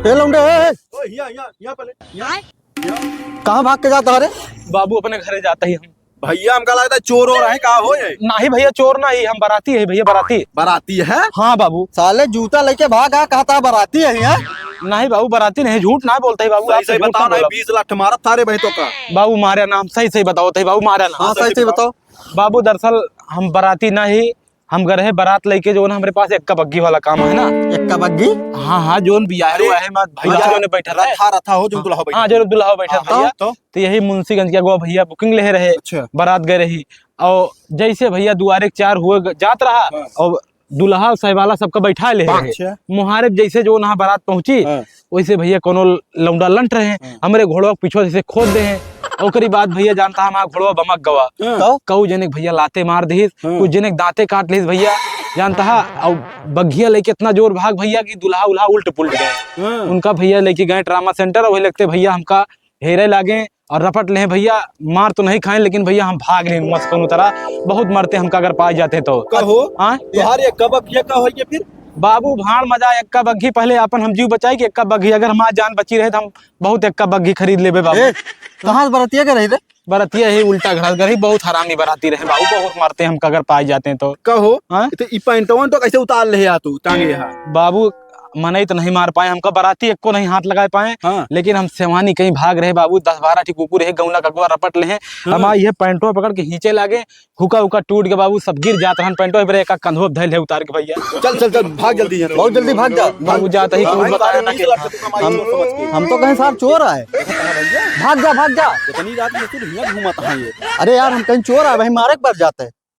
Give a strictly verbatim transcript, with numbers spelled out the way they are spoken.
ए लौंडे, ए, ए। ओ, हिया, हिया, हिया पहले, हिया। कहाँ भाग के जाता है रे? बाबू, अपने घरे जाता ही हम। भैया, हमका लगता है चोर हो रहे हैं, का हो ये? नाही भैया, चोर नाही, हम बराती है भैया, बराती। बराती है? हाँ बाबू। साले जूता लेके भागा, कहता बराती है, हैं? नाही बाबू, बराती नहीं, झूठ ना बोलता है बाबू, सही, आपसे सही झूठ बताओ ना ना, बोला। बीस लात मारत थारे भाई तो का? बाबू, मारा ना, हम सही, सही बताओ, तही बाबू, मारा ना। हाँ, हाँ, सही, सही सही बताओ। बताओ। बाबू, दरअसल हम बराती नाही, हम गए रहे बरात लेके, जो ना हमरे पास एक्का बग्गी वाला काम है ना। एक्का बग्गी? हाँ, हाँ, जोन बियाह अरे, हुआ है, मैं भैया भैया, जो ने बैठा रहा है। रथा, रथा हो, जो हाँ, दुल्हा बैठा हाँ, है। जो दुल्हा बैठा हाँ, भैया। तो? तो यही मुंशीगंज के अगवा भैया booking ले रहे, अच्छा। बारात गए रही। और जैसे भैया दुआरे के चार हुए ग-, जात रहा, हाँ। और दुल्हा और साहिबाला सबका बैठा ले रहे। अच्छा। मुहारे जैसे जो वहाँ बारात पहुंची, हाँ। वैसे भैया कोनो लौंडा लंट रहे हैं, हाँ। हमरे घोड़वा के पीछे से खोद दे हैं। ओकरी बाद भैया जानता है, हमारा घोड़वा बमक गवा। हाँ। तो? कऊ जने के भैया लाते मार दिहिस, हाँ। कुछ जने के दांते काट लिहिस भैया, जानता है। और बग्घिया लेके इतना जोर भाग भैया कि दुल्हा उल्हा उल्ट पुल्ट गए। हाँ। उनका भैया लेके गए trauma center, वही लगते भैया हमका हेरे लागे और रपट ले भैया, मार तो नहीं खाए, लेकिन भैया हम भाग रहे मस्त कोनो तरह, बहुत मरते हमका अगर पाए जाते तो। कहो, हाँ? तुहार एक्का बग्घिया का होइए फिर? बाबू, भाड़ मजा एक्का बग्घी, पहले अपन हम जीव बचाई कि एक्का बग्घी, अगर हमार जान बची रहे तो हम बहुत एक्का बग्घी खरीद लेबे बाबू। ए, कहाँ से बरतिया के रही रे? बरतिया ही उल्टा घड़ा गरी, बहुत हरामी बराती रहे बाबू, बहुत मारते हमका अगर पाए जाते तो। कहो, हाँ? तो ई पैंटवा तो कैसे उतार ले आ तू, टांगे हा? बाबू, मनई तो नहीं मार पाए हमका, बराती एक्को नहीं हाथ लगाए पाए, हाँ। लेकिन हम सेवानी कहीं भाग रहे बाबू, दस बारह ठी कुकुर है, गौना कगुआ रपट ले हैं। हाँ। हमार ये पैंटवा पकड़ के खींचे लागे, हुका हुका टूट के बाबू, सब गिर जात रहन पैंटवा, इबरे एक कंधवा धैल है उतार के भैया। चल, चल, चल, भाग जल्दी यहाँ से। बहुत जल्दी भाग जा। बाबू जात ही भाई, कुछ बताया ना कि हम, हम तो कहीं सार चोर आए। भाग जा, भाग जा। इतनी रात में तू हियाँ घूमत है ये। अरे यार, हम कहीं चोर आए, वहीं मारे के बर जाते हैं।